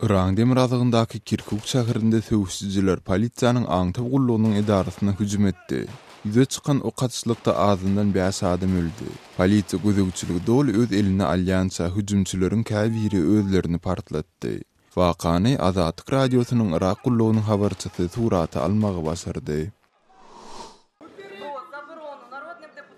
Yragyň demirgazygyndaky Kirkuk şäherinde söweşijiler polisiýanyň aňtaw gullugynyň edarasyna hüjüm etdi. Ýüze çykan ok atyşlykda azyndan bäş adam öldi. Polisiýa gözegçiligi doly öz eline alýança hüjümçileriň käbiri özlerini partlatdy. Wakany Azatlyk Radiosynyň Yrak gullugynyň habarçysy surata almagy başardy.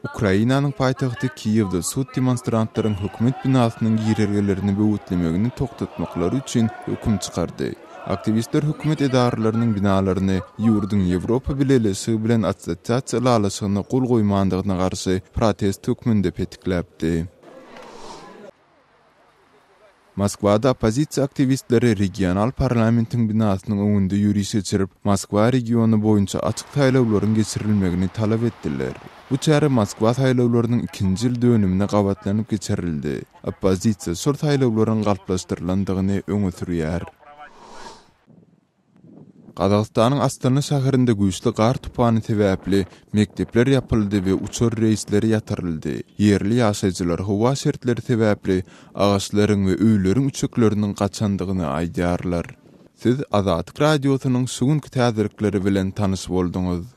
Ukrainanyň paýtagty Kiýewde sud demonstrantlaryň hökümet binasynyň girelgelerini böwütlemegini togtatmaklary üçin höküm çykardy. Aktiwistler hökümet edaralarynyň binalaryny ýurduň Ýewropa Bileleşigi bilen assosiasiýa ylalaşygyna gol goýmandygyna garşy protest hökmünde petikläpdi. Moskwada oppozisiýa aktiwistleri regional parlamentiň binasynyň öňünde ýöriş geçirip, Moskwa regiony boýunça açyk saýlawlaryň geçirilmegini talap etdiler. Bu çäre Moskwa saýlawlarynyň ikinji ýyl dönümine gabatlanyp geçirildi. Oppozisiýa şol saýlawlaryň galplaşdyrylandygyny öňe sürýär. Gazagystanyň Astana şäherinde güýçli gar tupany sebäpli mekdepler ýapyldy we uçar reýsleri ýatyryldy. Ýerli ýaşaýjylar howa şertleri sebäpli agaçlaryň we öýleriň üçekleriniň gaçandygyny aýdýarlar. Siz Azatlyk Radiosynyň şu günki täzelikleri bilen tanyş bolduňyz.